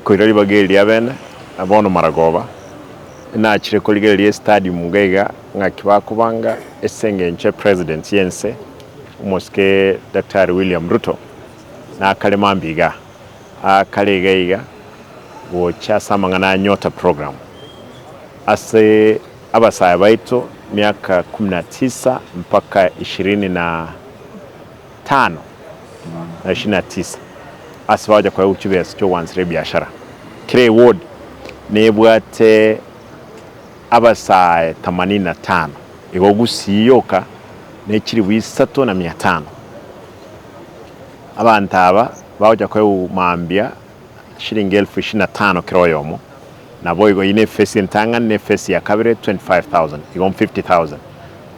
Koira ribaga eri riabene, na bono maragoba, nachire korigereria estadium iga iga ng'aki bakobanga ase engencho epresident y'ense omosike Daktari William Ruto nakare mambia igaa, akare iga iga gocha ase amang'ana a Nyota program ase abasae baito miaka kumi na tisa mpaka ishirini na tano na ishirini na tisa ase bagocha koegwa chibesa chi'ogwansera ebiashara. Kera eward nebwate abasae themanini na tano, igo Gusii yoka ne chilifu isato na mia tano. Abanto aba bagocha koegwa mambia shilingi elfu ishirini na tano kera oyomo, naboigo eyio ne efesi entang'ani na efesi ya kabere 25,000, igo 50,000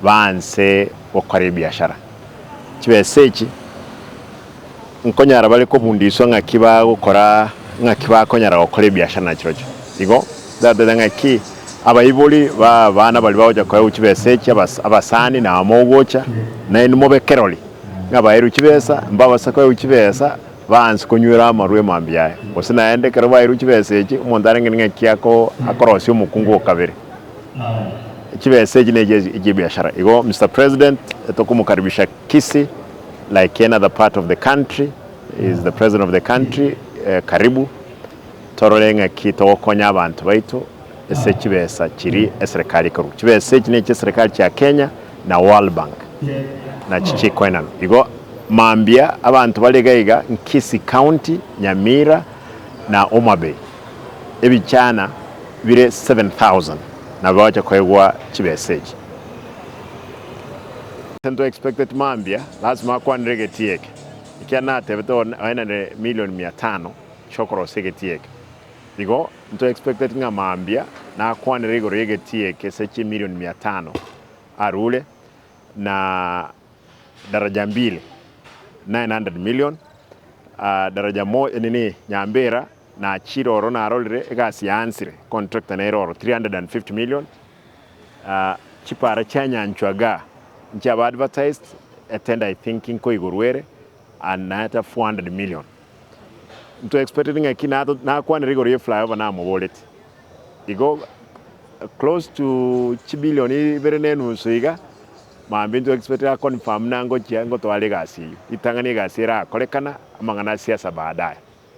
baanse gokora ebiashara. Chibesa echi nkonyara bare kobundiswa ng'aki bagokora ng'aki bakonyara gokora ebiashara nachirochio. Igo ndatebe ng'aki abaibori ba abana baria bagocha koegwa chibesa echi abas abasani nabo mogocha nainwe mobe kerori ng'a baerwe chibesa mbabasa koegwa chibesa baanse konywera amarwa emambia aye. Gose naende ekero baerwe chibesa echi omonto arenge ng'aki ako akorosia omokungu o kabere. Chibesa echi nechi echie ebiashara. Igo Mister President tokomokaribisha Kisii like any other part of the country, he is the president of the country, karibu torore ng'aki togokonya abanto baito ase chibesa chiria eserekari ekorwa. Chibesa echi nechi eserekari chia Kenya na World Bank nachi chikoenanwa. Igo mambia abanto bare iga iga Kisii County, Nyamira na Homa Bay ebichana bire 7000 nabo bagocha koegwa chibesa echi. Nto expected mambia lasima akwanere egetii eke, ekiagera natebete oenanere million mia tano chiokorosia egetii eke. Igo nto expected ng'a mambia nakwanere igoro yegetii eke ase chimilion mia tano arure na daraja mbili 900 million, daraja mo nini Nyambera nachire oro narorire egasi yaansire contractor nere oro 350 million, Chipara chia nyanchwa igaa nchiaba advertised a tender I think nkoigorwa ere and naete 400 million. Nto expected ng'a ki nakwanire igoro ye flyover namoboreti. Igo close to chibillion ibere na enusu iga mambia nto expected a confirm buna ngochia ngotwara egasi eyio. Ritang'ani egasi erakorekana amang'ana a siasa baadaye.